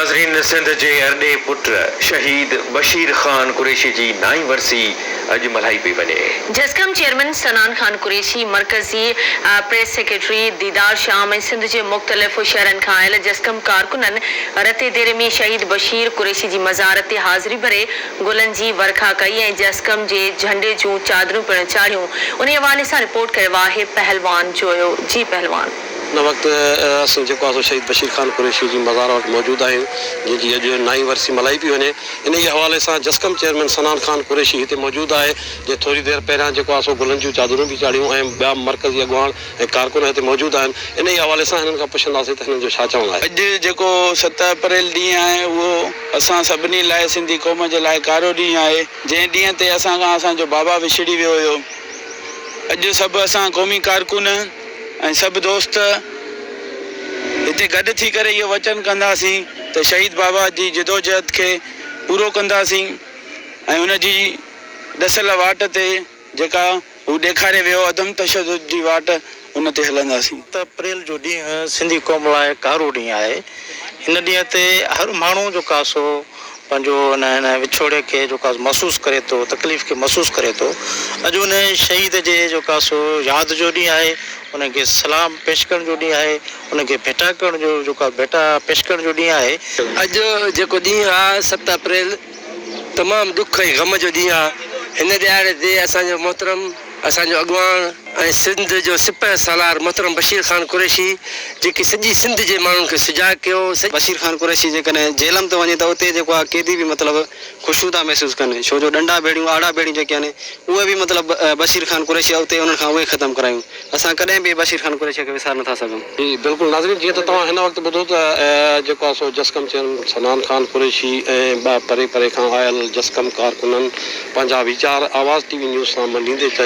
ناظرين سنڌ جي ارڏي پٽ شهيد بشير خان قريشي جي نائين ورسي اڄ ملهائي پئي وڃي. جسقم چيئرمين صنعان خان قريشي، مرڪزي پريس سيڪريٽري ديدار شام ۽ سنڌ جي مختلف شهرن کان آيل جسقم ڪارڪنن رتي ديري ۾ شهيد بشير قريشي جي مزار تي حاضري ڀري گلن جي ورکا ڪئي ۽ جسقم جي جهنڊي جون چادرون پڻ چاڙهيون. انهي حوالي سان رپورٽ ڪيو آهي پهلوان جويو جي پهلوان. هن وقت اسين جيڪو آهي سو شهيد بشير خان قريشي جي مزار وٽ موجود آهيون جنهن جي اڄ نائين ورسي ملهائي پئي وڃي. انهيء حوالي سان جسقم چيئرمين صنعان خان قريشي هتي موجود آهي جنهن ٿوري دير پهريان جيڪو آهي سو گلن جون چادرون به چاڙهيون ۽ ٻيا مرڪزي اڳواڻ ۽ ڪارڪن هتي موجود آهن. انهيء حوالي سان هنن کان پڇنداسين ته هنن جو ڇا چوڻ آهي. اڄ جيڪو ست اپريل ڏينهن آهي اهو اسان سڀني لاء سنڌي قوم جي لاء ڪارو ڏينهن آهي جنهن ڏينهن تي اسان کان اسان جو بابا وڇڙي ويو هيو. اڄ سڀ اسان قومي ڪارڪن ۽ سڀ دوست هتي گڏ ٿي ڪري اهو وچن ڪنداسين ته شهيد بابا جي جدوجهد کي پورو ڪنداسين ۽ ان جي ڏسيل واٽ تي جيڪا هو ڏيکاري ويو عدم تشدد جي واٽ ان تي هلنداسين. ست اپريل جو ڏينهن سنڌي قوم لاء ڪارو ڏينهن آهي. هن ڏينهن تي هر ماڻهو جيڪو آهي سو پنهنجو ان هن وڇوڙي کي جيڪو آهي محسوس ڪري ٿو، تڪليف کي محسوس ڪري ٿو. اڄ ان شهيد جي جيڪو آهي سو ياد جو ڏينهن آهي، ان کي سلام پيش ڪرڻ جو ڏينهن آهي، ان کي ڀيٽا ڪرڻ جو جيڪو آهي ڀيٽا پيش ڪرڻ جو ڏينهن آهي. اڄ جيڪو ڏينهن آهي ست اپريل تمام ڏک ۽ غم جو ڏينهن آهي. هن ڏهاڙي تي اسان جو محترم، اسان جو اڳواڻ ۽ سنڌ جو سپهه سالار محترم بشير خان قريشي جيڪي سڄي سنڌ جي ماڻهن کي سجاڳ ڪيو، سڄي. بشير خان قريشي جيڪڏهن جيلم ته وڃي ته اتي جيڪو آهي قيدي به مطلب خوشيون ٿا محسوس ڪن ڇو جو ڏنڊا ڀيڙيون آڙا ڀيڙيون جيڪي آهن اهي به مطلب بشير خان قريشي اتي انهن کان اهي ختم ڪرايون اسان ڪڏهن به بشير خان قريشي کي وساري نٿا سگهون. جي بلڪل ناظرين جيئن ته توهان هن وقت ٻڌو ته جيڪو آهي سو جسقم چيئرمين صنعان خان قريشي ۽ ٻيا پري پري کان آيل جسقم ڪارڪنن پنهنجا ويچار آواز ٽي وي نيوز سان ونڊيندي چيو.